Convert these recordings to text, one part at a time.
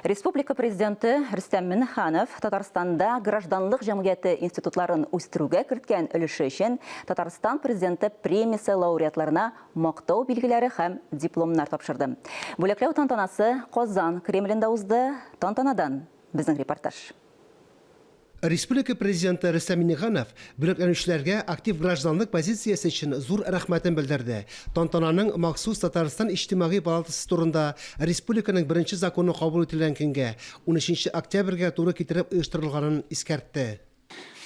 Республика Президенты Рөстәм Миңнеханов Татарстанда гражданлык җәмгыяте институтларын үстерүгә керткән өлеше өчен Татарстан Президенты премиясе лауреатларына мактау билгеләре һәм дипломнар тапшырды. Бүләкләү тантанасы Казан Кремлендә узды. Тантанадан безнең репортаж. Республика Президенты Рөстәм Миңнеханов бүләкләнүчеләргә актив гражданлык позициясе өчен зур рәхмәтен белдерде. Тантананың махсус Татарстан Иҗтимагый палатасы турында республиканың беренче законы кабул ителгән көнгә, унөченче октябрьгә туры китереп оештырылганын искәртте.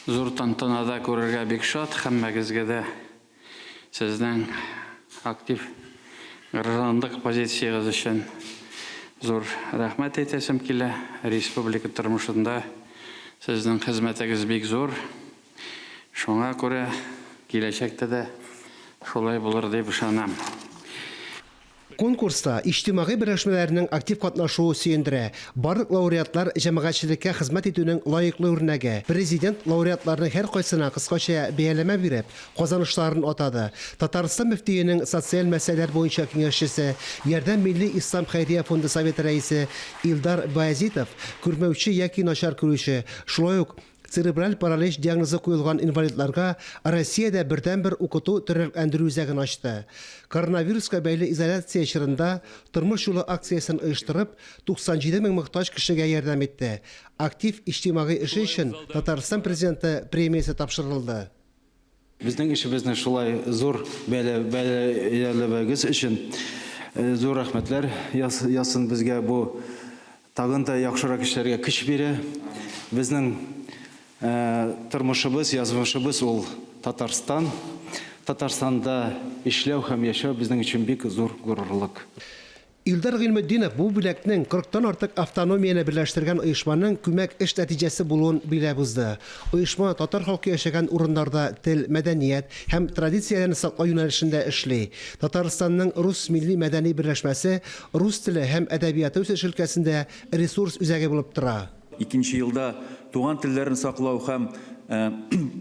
Зур тантанада күрергә бик шат, һәммәгезгә дә сезнең актив гражданлык позициягез өчен зур рәхмәт әйтәсем килә. Республика тормышында сезнең хезмәтегез бик зур. Шуңа күрә киләчәктә дә шулай булыр дип ышанам. Конкурста иҗтимагый берләшмәләрнең актив катнашуы сөендерә. Барлык лауреатлар җәмәгатьчелеккә хезмәт итүнең лаеклы үрнәге. Президент лауреатларның һәркайсына кыскача бәяләмә биреп, казанышларын атады. Татарстан мөфтиенең социаль мәсьәләләр буенча киңәшчесе, Ярдәм милли ислам хәйрия фонды советы рәисе Илдар Баязитов күрмәүче яки начар күрүче, шулай ук Церебраль паралич диагнозы куелган инвалидларга Россиядә бердәнбер укыту-тернәкләндерү үзәген ачты. Коронавируска бәйле изоляция чорында Тормыш юлы акциясен оештырып, 97 мең мохтаҗ кешегә ярдәм итте. Актив иҗтимагый эше өчен Татарстан Президенты премиясе тапшырылды. Безнең эшебезне шулай зур бәяләвегез өчен зур рәхмәтләр язсын безгә. Бу тагын да яхшырак эшләргә көч бирә. Безнең тормышыбыз, язмышыбыз ул Татарстан. Татарстанда эшләү һәм яшәү безнең өчен бик зур горурлык. Илдар Гыйльметдинов бу бүләкнең кырыктан артык автономияне берләштергән оешманың күмәк эш нәтиҗәсе булуын билгеләп узды. Оешма татар халкы яшәгән урыннарда тел, мәдәният һәм традицияләрне саклау юнәлешендә эшли. Татарстанның рус милли-мәдәни берләшмәсе рус теле һәм әдәбияты үсеше өлкәсендә ресурс үзәге булып тора. Икенче елда Туган телләрне саклау һәм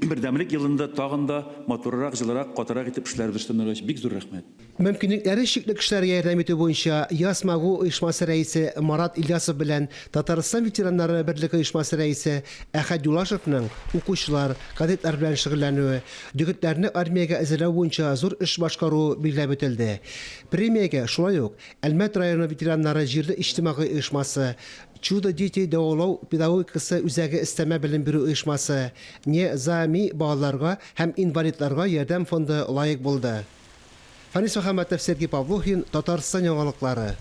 бердәмлек елында тагын да матуррак, җылырак, катырак итеп эшләрбез, Рөстәм Нургалиевич. Бик зур рәхмәт. Мөмкинлекләре чикле кешеләргә ярдәм итү буенча Я смогу оешмасы рәисе Марат Ильясов белән Татарстан ветераннары берлеге оешмасы рәисе Әхәт Юлашевның укучылар, кадетлар белән шөгыльләнүе, егетләрне армиягә әзерләү буенча зур эш башкаруы билгеләп үтелде. Премиягә шулай ук Әлмәт районы ветераннары җирле иҗтимагый оешмасы, Чудо дети дәвалау педагогикасы үзәге өстәмә белем бирү оешмасы, Не за ми балаларга һәм инвалидларга ярдәм фонды лаек булды. Фәнис Мөхәммәтов, Сергей Павлухин, Татарстан яңалыклары.